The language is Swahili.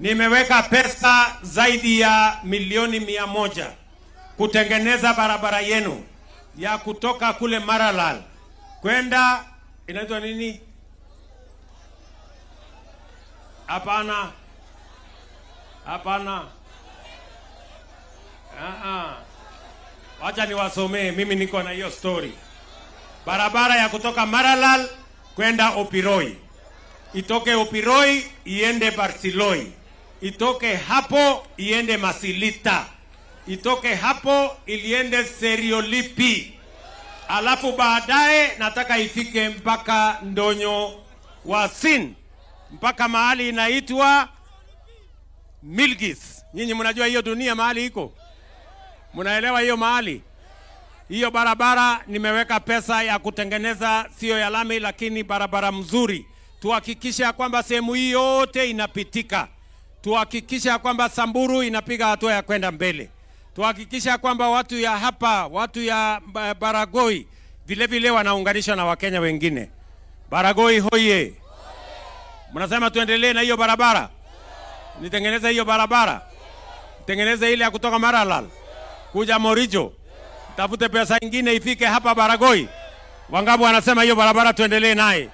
Nimeweka pesa zaidi ya milioni 100 kutengeneza barabara yenu ya kutoka kule Maralal kwenda, inaitwa nini? Hapana, hapana, wacha niwasomee, mimi niko na hiyo story. Barabara ya kutoka Maralal kwenda Opiroi, itoke Opiroi iende Barsiloi, itoke hapo iende Masilita, itoke hapo iliende Seriolipi, alafu baadaye nataka ifike mpaka Ndonyo Wasin, mpaka mahali inaitwa Milgis. Nyinyi mnajua hiyo dunia mahali iko? Mnaelewa hiyo mahali? Hiyo barabara nimeweka pesa ya kutengeneza, sio ya lami, lakini barabara mzuri. Tuhakikishe ya kwamba sehemu hii yote inapitika. Tuhakikishe ya kwamba Samburu inapiga hatua ya kwenda mbele. Tuhakikishe ya kwamba watu ya hapa, watu ya Baragoi vile vile wanaunganisha na Wakenya wengine. Baragoi hoye! Mnasema tuendelee na hiyo barabara? Nitengeneze hiyo barabara, tengeneze ile ya kutoka Maralal kuja Morijo, tafute pesa ingine ifike hapa Baragoi. Wangapi wanasema hiyo barabara tuendelee naye?